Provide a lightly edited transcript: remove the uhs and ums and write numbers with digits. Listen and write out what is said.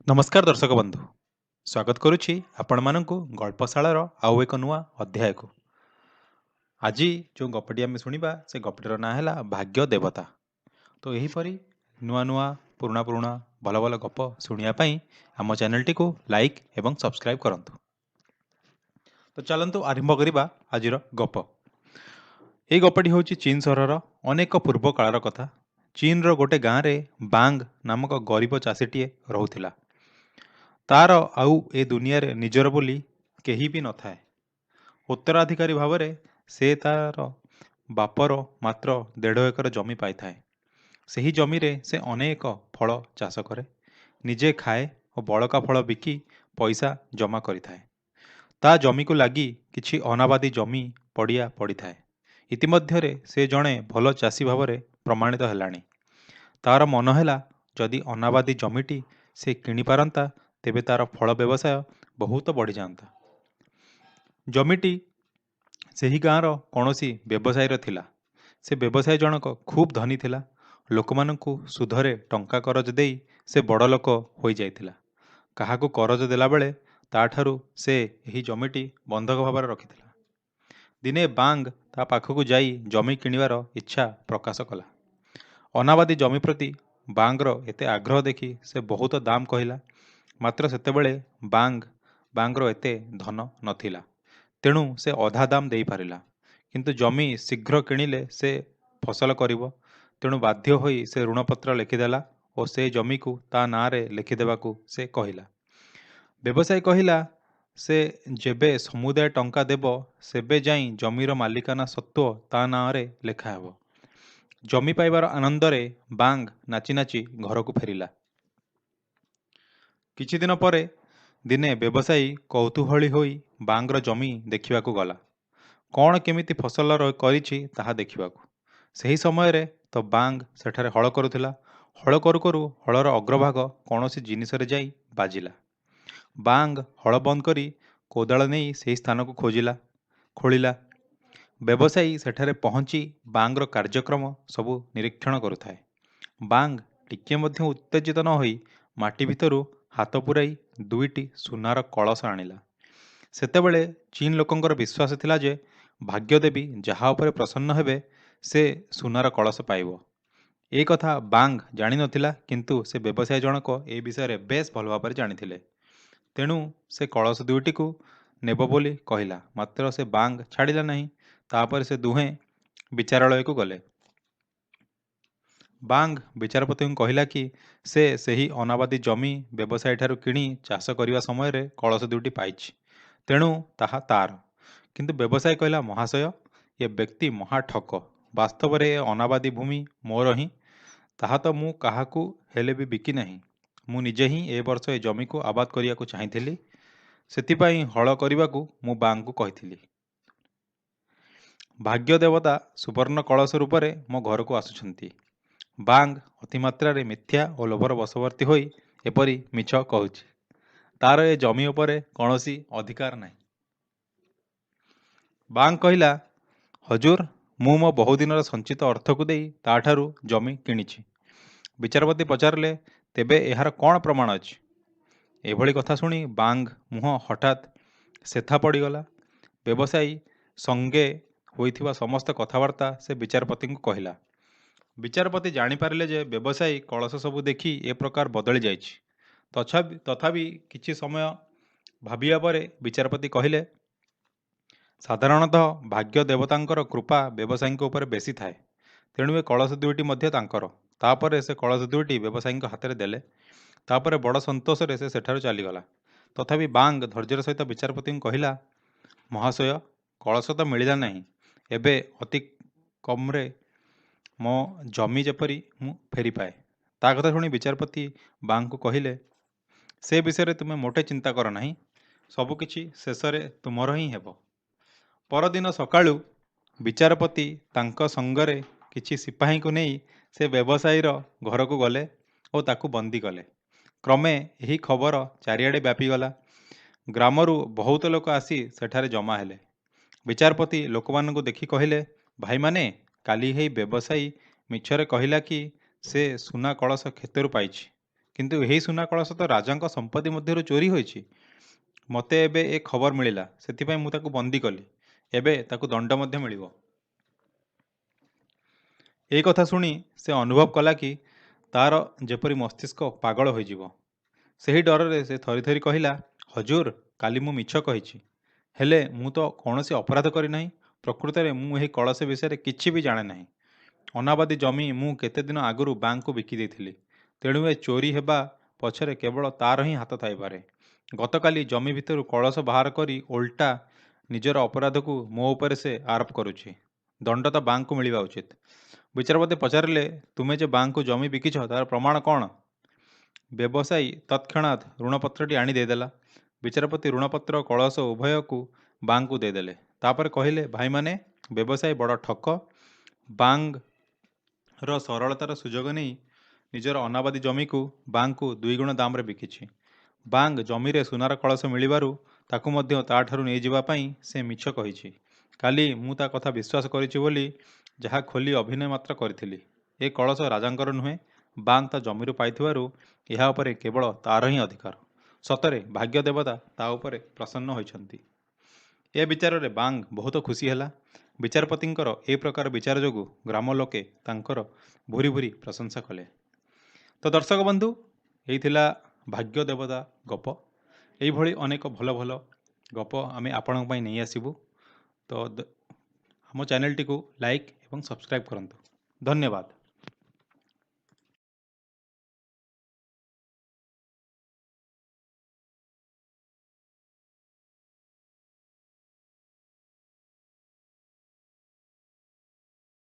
ନମସ୍କାର ଦର୍ଶକ ବନ୍ଧୁ, ସ୍ୱାଗତ କରୁଛି ଆପଣମାନଙ୍କୁ ଗଳ୍ପଶାଳାର ଆଉ ଏକ ନୂଆ ଅଧ୍ୟାୟକୁ। ଆଜି ଯେଉଁ ଗପଟି ଆମେ ଶୁଣିବା, ସେ ଗପଟିର ନାଁ ହେଲା ଭାଗ୍ୟ ଦେବତା। ତ ଏହିପରି ନୂଆ ନୂଆ, ପୁରୁଣା ପୁରୁଣା, ଭଲ ଭଲ ଗପ ଶୁଣିବା ପାଇଁ ଆମ ଚ୍ୟାନେଲଟିକୁ ଲାଇକ୍ ଏବଂ ସବସ୍କ୍ରାଇବ୍ କରନ୍ତୁ। ତ ଚାଲନ୍ତୁ ଆରମ୍ଭ କରିବା ଆଜିର ଗପ। ଏଇ ଗପଟି ହେଉଛି ଚୀନ ସହରର ଅନେକ ପୂର୍ବ କାଳର କଥା। ଚୀନର ଗୋଟେ ଗାଁରେ ବାଙ୍ଗ ନାମକ ଗରିବ ଚାଷୀଟିଏ ରହୁଥିଲା। ତାର ଆଉ ଏ ଦୁନିଆରେ ନିଜର ବୋଲି କେହି ବି ନଥାଏ। ଉତ୍ତରାଧିକାରୀ ଭାବରେ ସେ ତାର ବାପର ମାତ୍ର 1.5 ଏକର ଜମି ପାଇଥାଏ। ସେହି ଜମିରେ ସେ ଅନେକ ଫଳ ଚାଷ କରେ, ନିଜେ ଖାଏ ଓ ବଳକା ଫଳ ବିକି ପଇସା ଜମା କରିଥାଏ। ତା ଜମିକୁ ଲାଗି କିଛି ଅନାବାଦୀ ଜମି ପଡ଼ିଆ ପଡ଼ିଥାଏ। ଇତିମଧ୍ୟରେ ସେ ଜଣେ ଭଲ ଚାଷୀ ଭାବରେ ପ୍ରମାଣିତ ହେଲାଣି। ତାର ମନ ହେଲା, ଯଦି ଅନାବାଦୀ ଜମିଟି ସେ କିଣିପାରନ୍ତା, ତେବେ ତାର ଫଳ ବ୍ୟବସାୟ ବହୁତ ବଢ଼ିଯାଆନ୍ତା। ଜମିଟି ସେହି ଗାଁର କୌଣସି ବ୍ୟବସାୟୀର ଥିଲା। ସେ ବ୍ୟବସାୟୀ ଜଣକ ଖୁବ୍ ଧନୀ ଥିଲା। ଲୋକମାନଙ୍କୁ ସୁଧରେ ଟଙ୍କା କରଜ ଦେଇ ସେ ବଡ଼ ଲୋକ ହୋଇଯାଇଥିଲା। କାହାକୁ କରଜ ଦେଲାବେଳେ ତାଠାରୁ ସେ ଏହି ଜମିଟି ବନ୍ଧକ ଭାବରେ ରଖିଥିଲା। ଦିନେ ବାଙ୍ଗ ତା ପାଖକୁ ଯାଇ ଜମି କିଣିବାର ଇଚ୍ଛା ପ୍ରକାଶ କଲା। ଅନାବାଦୀ ଜମି ପ୍ରତି ବାଙ୍ଗର ଏତେ ଆଗ୍ରହ ଦେଖି ସେ ବହୁତ ଦାମ କହିଲା। ମାତ୍ର ସେତେବେଳେ ବାଙ୍ଗର ଏତେ ଧନ ନଥିଲା, ତେଣୁ ସେ ଅଧା ଦାମ ଦେଇପାରିଲା। କିନ୍ତୁ ଜମି ଶୀଘ୍ର କିଣିଲେ ସେ ଫସଲ କରିବ। ତେଣୁ ବାଧ୍ୟ ହୋଇ ସେ ଋଣପତ୍ର ଲେଖିଦେଲା ଓ ସେ ଜମିକୁ ତା ନାଁରେ ଲେଖିଦେବାକୁ ସେ କହିଲା। ବ୍ୟବସାୟୀ କହିଲା, ସେ ଯେବେ ସମୁଦାୟ ଟଙ୍କା ଦେବ, ସେବେ ଯାଇ ଜମିର ମାଲିକାନା ସତ୍ତ୍ୱ ତା ନାଁରେ ଲେଖା ହେବ। ଜମି ପାଇବାର ଆନନ୍ଦରେ ବାଙ୍ଗ ନାଚି ନାଚି ଘରକୁ ଫେରିଲା। କିଛି ଦିନ ପରେ ଦିନେ ବ୍ୟବସାୟୀ କୌତୂହଳୀ ହୋଇ ବାଙ୍ଗର ଜମି ଦେଖିବାକୁ ଗଲା, କ'ଣ କେମିତି ଫସଲ କରିଛି ତାହା ଦେଖିବାକୁ। ସେହି ସମୟରେ ତ ବାଙ୍ଗ ସେଠାରେ ହଳ କରୁଥିଲା। ହଳ କରୁ କରୁ ହଳର ଅଗ୍ରଭାଗ କୌଣସି ଜିନିଷରେ ଯାଇ ବାଜିଲା। ବାଙ୍ଗ ହଳ ବନ୍ଦ କରି କୋଦାଳ ନେଇ ସେହି ସ୍ଥାନକୁ ଖୋଜିଲା, ଖୋଳିଲା। ବ୍ୟବସାୟୀ ସେଠାରେ ପହଞ୍ଚି ବାଙ୍ଗର କାର୍ଯ୍ୟକ୍ରମ ସବୁ ନିରୀକ୍ଷଣ କରୁଥାଏ। ବାଙ୍ଗ ଟିକିଏ ମଧ୍ୟ ଉତ୍ତେଜିତ ନ ହୋଇ ମାଟି ଭିତରୁ ହାତ ପୂରାଇ ଦୁଇଟି ସୁନାର କଳସ ଆଣିଲା। ସେତେବେଳେ ଚୀନ ଲୋକଙ୍କର ବିଶ୍ୱାସ ଥିଲା ଯେ ଭାଗ୍ୟଦେବୀ ଯାହା ଉପରେ ପ୍ରସନ୍ନ ହେବେ, ସେ ସୁନାର କଳସ ପାଇବ। ଏ କଥା ବାଙ୍ଗ ଜାଣିନଥିଲା, କିନ୍ତୁ ସେ ବ୍ୟବସାୟୀ ଜଣକ ଏ ବିଷୟରେ ବେଶ୍ ଭଲ ଭାବରେ ଜାଣିଥିଲେ। ତେଣୁ ସେ କଳସ ଦୁଇଟିକୁ ନେବ ବୋଲି କହିଲା, ମାତ୍ର ସେ ବାଙ୍ଗ ଛାଡ଼ିଲା ନାହିଁ। ତାପରେ ସେ ଦୁହେଁ ବିଚାରାଳୟକୁ ଗଲେ। ବାଙ୍ଗ ବିଚାରପତିଙ୍କୁ କହିଲା କି ସେ ସେହି ଅନାବାଦୀ ଜମି ବ୍ୟବସାୟୀଠାରୁ କିଣି ଚାଷ କରିବା ସମୟରେ କଳସ ଦୁଇଟି ପାଇଛି, ତେଣୁ ତାହା ତାର। କିନ୍ତୁ ବ୍ୟବସାୟୀ କହିଲା, ମହାଶୟ, ଏ ବ୍ୟକ୍ତି ମହା ଠକ। ବାସ୍ତବରେ ଏ ଅନାବାଦୀ ଭୂମି ମୋର ହିଁ। ତାହା ତ ମୁଁ କାହାକୁ ହେଲେ ବି ବିକି ନାହିଁ। ମୁଁ ନିଜେ ହିଁ ଏ ବର୍ଷ ଏ ଜମିକୁ ଆବାଦ କରିବାକୁ ଚାହିଁଥିଲି। ସେଥିପାଇଁ ହଳ କରିବାକୁ ମୁଁ ବାଙ୍ଗକୁ କହିଥିଲି। ଭାଗ୍ୟ ଦେବତା ସୁବର୍ଣ୍ଣ କଳସ ରୂପରେ ମୋ ଘରକୁ ଆସୁଛନ୍ତି। ବାଙ୍ଗ ଅତିମାତ୍ରାରେ ମିଥ୍ୟା ଓ ଲୋଭର ବଶବର୍ତ୍ତୀ ହୋଇ ଏପରି ମିଛ କହୁଛି। ତାର ଏ ଜମି ଉପରେ କୌଣସି ଅଧିକାର ନାହିଁ। ବାଙ୍ଗ କହିଲା, ହଜୁର, ମୁଁ ମୋ ବହୁଦିନର ସଞ୍ଚିତ ଅର୍ଥକୁ ଦେଇ ତାଠାରୁ ଜମି କିଣିଛି। ବିଚାରପତି ପଚାରିଲେ, ତେବେ ଏହାର କ'ଣ ପ୍ରମାଣ ଅଛି? ଏଭଳି କଥା ଶୁଣି ବାଙ୍ଗ ମୁହଁ ହଠାତ୍ ଶେଥା ପଡ଼ିଗଲା। ବ୍ୟବସାୟୀ ସଙ୍ଗେ ହୋଇଥିବା ସମସ୍ତ କଥାବାର୍ତ୍ତା ସେ ବିଚାରପତିଙ୍କୁ କହିଲା। ବିଚାରପତି ଜାଣିପାରିଲେ ଯେ ବ୍ୟବସାୟୀ କଳସ ସବୁ ଦେଖି ଏ ପ୍ରକାର ବଦଳି ଯାଇଛି। ତଥାପି କିଛି ସମୟ ଭାବିବା ପରେ ବିଚାରପତି କହିଲେ, ସାଧାରଣତଃ ଭାଗ୍ୟ ଦେବତାଙ୍କର କୃପା ବ୍ୟବସାୟୀଙ୍କ ଉପରେ ବେଶୀ ଥାଏ, ତେଣୁ ଏ କଳସ ଦୁଇଟି ମଧ୍ୟ ତାଙ୍କର। ତାପରେ ସେ କଳସ ଦୁଇଟି ବ୍ୟବସାୟୀଙ୍କ ହାତରେ ଦେଲେ। ତାପରେ ବଡ଼ ସନ୍ତୋଷରେ ସେ ସେଠାରୁ ଚାଲିଗଲା। ତଥାପି ବାଙ୍ଗ ଧୈର୍ଯ୍ୟର ସହିତ ବିଚାରପତିଙ୍କୁ କହିଲା, ମହାଶୟ, କଳସ ତ ମିଳିଲା ନାହିଁ, ଏବେ ଅତି କମ୍ରେ ମୋ ଜମି ଯେପରି ମୁଁ ଫେରିପାଏ। ତା କଥା ଶୁଣି ବିଚାରପତି ବାଙ୍ଗକୁ କହିଲେ, ସେ ବିଷୟରେ ତୁମେ ମୋଟେ ଚିନ୍ତା କର ନାହିଁ। ସବୁକିଛି ଶେଷରେ ତୁମର ହିଁ ହେବ। ପରଦିନ ସକାଳୁ ବିଚାରପତି ତାଙ୍କ ସଙ୍ଗରେ କିଛି ସିପାହୀଙ୍କୁ ନେଇ ସେ ବ୍ୟବସାୟୀର ଘରକୁ ଗଲେ ଓ ତାକୁ ବନ୍ଦୀ କଲେ। କ୍ରମେ ଏହି ଖବର ଚାରିଆଡ଼େ ବ୍ୟାପିଗଲା। ଗ୍ରାମରୁ ବହୁତ ଲୋକ ଆସି ସେଠାରେ ଜମା ହେଲେ। ବିଚାରପତି ଲୋକମାନଙ୍କୁ ଦେଖି କହିଲେ, ଭାଇମାନେ, କାଲି ଏହି ବ୍ୟବସାୟୀ ମିଛରେ କହିଲା କି ସେ ସୁନା କଳସ କ୍ଷେତରୁ ପାଇଛି, କିନ୍ତୁ କିନ୍ତୁ ଏହି ସୁନା କଳସ ତ ରାଜାଙ୍କ ସମ୍ପତ୍ତି ମଧ୍ୟରୁ ଚୋରି ହୋଇଛି। ମୋତେ ଏବେ ଏ ଖବର ମିଳିଲା, ସେଥିପାଇଁ ମୁଁ ତାକୁ ବନ୍ଦୀ କଲି। ଏବେ ତାକୁ ଦଣ୍ଡ ମଧ୍ୟ ମିଳିବ। ଏହି କଥା ଶୁଣି ସେ ଅନୁଭବ କଲା କି ତାର ଯେପରି ମସ୍ତିଷ୍କ ପାଗଳ ହୋଇଯିବ। ସେହି ଡରରେ ସେ ଥରି ଥରି କହିଲା, "ହଜୁର, କାଲି ମୁଁ ମିଛ କହିଛି। ହେଲେ ମୁଁ ତ କୌଣସି ଅପରାଧ କରିନାହିଁ। ପ୍ରକୃତରେ ମୁଁ ଏହି କଳସ ବିଷୟରେ କିଛି ବି ଜାଣେ ନାହିଁ। ଅନାବାଦୀ ଜମି ମୁଁ କେତେଦିନ ଆଗରୁ ବାଙ୍ଗକୁ ବିକି ଦେଇଥିଲି। ତେଣୁ ଏ ଚୋରି ହେବା ପଛରେ କେବଳ ତାର ହିଁ ହାତ ଥାଇପାରେ। ଗତକାଲି ଜମି ଭିତରୁ କଳସ ବାହାର କରି ଓଲଟା ନିଜର ଅପରାଧକୁ ମୋ ଉପରେ ସେ ଆରୋପ କରୁଛି। ଦଣ୍ଡ ତ ବାଙ୍ଗକୁ ମିଳିବା ଉଚିତ।" ବିଚାରପତି ପଚାରିଲେ, "ତୁମେ ଯେ ବାଙ୍ଗକୁ ଜମି ବିକିଛ, ତାର ପ୍ରମାଣ କ'ଣ?" ବ୍ୟବସାୟୀ ତତ୍କ୍ଷଣାତ୍ ଋଣପତ୍ରଟି ଆଣି ଦେଇଦେଲା। ବିଚାରପତି ଋଣପତ୍ର କଳସ ଉଭୟକୁ ବାଙ୍ଗକୁ ଦେଇଦେଲେ। ତାପରେ କହିଲେ, "ଭାଇମାନେ, ବ୍ୟବସାୟୀ ବଡ଼ ଠକ। ବାଙ୍ଗର ସରଳତାର ସୁଯୋଗ ନେଇ ନିଜର ଅନାବାଦୀ ଜମିକୁ ବାଙ୍ଗକୁ ଦୁଇଗୁଣ ଦାମରେ ବିକିଛି। ବାଙ୍ଗ ଜମିରେ ସୁନାର କଳସ ମିଳିବାରୁ ତାକୁ ମଧ୍ୟ ତାଠାରୁ ନେଇଯିବା ପାଇଁ ସେ ମିଛ କହିଛି। କାଲି ମୁଁ ତା କଥା ବିଶ୍ୱାସ କରିଛି ବୋଲି ଯାହା ଖୋଲି ଅଭିନୟ ମାତ୍ର କରିଥିଲି। ଏ କଳସ ରାଜାଙ୍କର ନୁହେଁ, ବାଙ୍ଗ ତା ଜମିରୁ ପାଇଥିବାରୁ ଏହା ଉପରେ କେବଳ ତାର ହିଁ ଅଧିକାର। ସତରେ ଭାଗ୍ୟ ଦେବତା ତା ଉପରେ ପ୍ରସନ୍ନ ହୋଇଛନ୍ତି।" ଏ ବିଚାରରେ ବାଙ୍ଗ ବହୁତ ଖୁସି ହେଲା। ବିଚାରପତିଙ୍କର ଏ ପ୍ରକାର ବିଚାର ଯୋଗୁଁ ଗ୍ରାମ ଲୋକେ ତାଙ୍କର ଭୁରି ଭୁରି ପ୍ରଶଂସା କଲେ। ତ ଦର୍ଶକ ବନ୍ଧୁ, ଏଇ ଥିଲା ଭାଗ୍ୟ ଦେବତା ଗପ। ଏଇଭଳି ଅନେକ ଭଲ ଭଲ ଗପ ଆମେ ଆପଣଙ୍କ ପାଇଁ ନେଇ ଆସିବୁ। ତ ଆମ ଚ୍ୟାନେଲଟିକୁ ଲାଇକ୍ ଏବଂ ସବସ୍କ୍ରାଇବ୍ କରନ୍ତୁ। ଧନ୍ୟବାଦ।